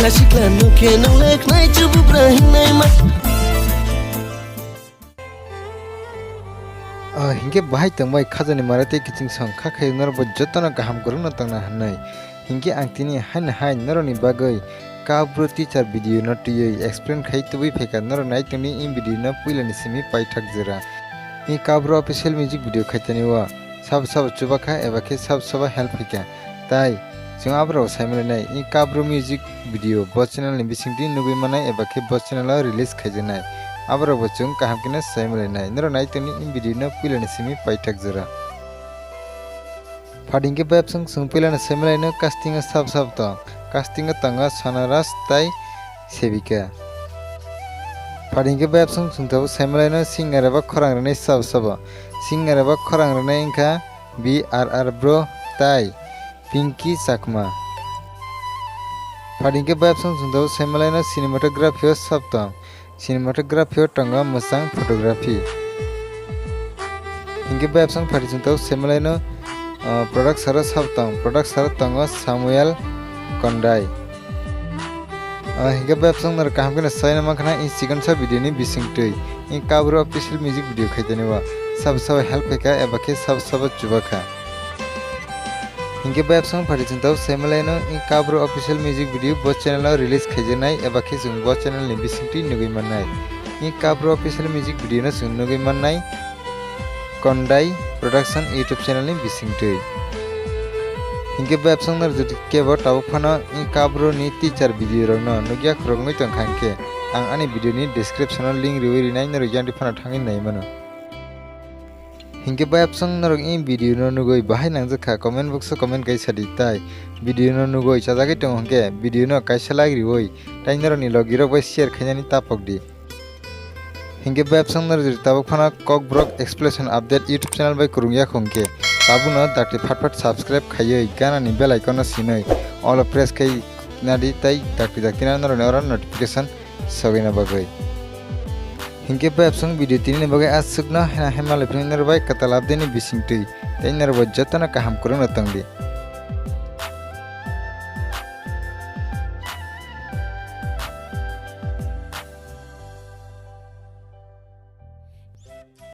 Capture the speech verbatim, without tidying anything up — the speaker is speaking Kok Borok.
Sikla nukhe nung lekhnai chububra hingnai ma. Ah, hinkhe bahai tongbai khajani mara tei kiching song kha khayo norokbo jotono kaham kwrwngno tongna hwnwi. Hinkhe ang tini haino hai norokni bagwi Kabro teacher video no twiwi explain khai tubui phaikha, norok nai tongdi in video no puilani simi paithak jora. In Kabro official music video khaitani o sabo sabo chubakha eba khe sabo sabo help phaikha. Tai chwng aborok sai manlainai, in Kabro music video bo channel ni bisingtwi nugwi mannai eba khe bo channel o release khaijaknai. Aborok bo chwng kaham kheno sai manlainai. Norok nai tongdi in video no puilani simi paithak jora. Phading khe bayapsong chwng puilano sai malaino casting o sab sab tong. Casting o tongo Sonaraj tai Sevika. Phading khe bayapsong chwng tabuk sai malaino singer eba khorang rwnai sab sabo. Singer eba khorang rwnai wngkha B R R Bro tai Pinky Chakma. Phading khe bayapsong chwng tabuk sai malaino cinematography o sab tong. Cinematography o tongo mwchang photography. Hinkhe bayapsong phari chwng tabuk sai malaino, ah, producer o sab tong. Producer o tongo Samuel Kondai. Ah, hinkhe bayapsong norok kaham kheno sai mankha in chikon sa video ni bisingtwi. In Kabro official music video khaitani o sabo sabo help khaikha eba khe sabo sabo chubakha. Hinkhe bayapsong phari chwng tabuk sai malaino in Kabro official music video bo channel o release khaijaknai eba khe chwng bo channel ni bisingtwi nugwi mannai. In Kabro official music video no chwng nugwi mannai Kondai Production YouTube channel ni bisingtwi. Hinkhe bayapsong norok jodi kebo tabuk phano in Kabro ni teacher video rok no nugya khorok wngwi tongkha hinkhe ang ani video ni description o link riwi rinai norok yangdi phano thangwi nai mano. Hinkhe bayapsong norok in video no nugwi bahai nangjakha comment box o comment kaisa di tai video no nugwi chajagwi tongo hinkhe video no kaisa like riwi tai norok ni logi rok bai share khainani tapok di. Hinkhe bayapsong norok jodi tabuk phano Kokborok Exploration Update YouTube channel bai kwrwngya khungkhe tabukno dakti phat phat subscribe khaiwi gana ni bell icon no sinwi all o press khai nadi tai dakti dakti na norok ni oro notification sogwina bagwi. Hinkhe bayapsong video tini ni bagwi aswkno hena hema laiphilwi norok bai kwtal update ni bisingtwi tei norok bai jotono kaham kwrwngno tongdi.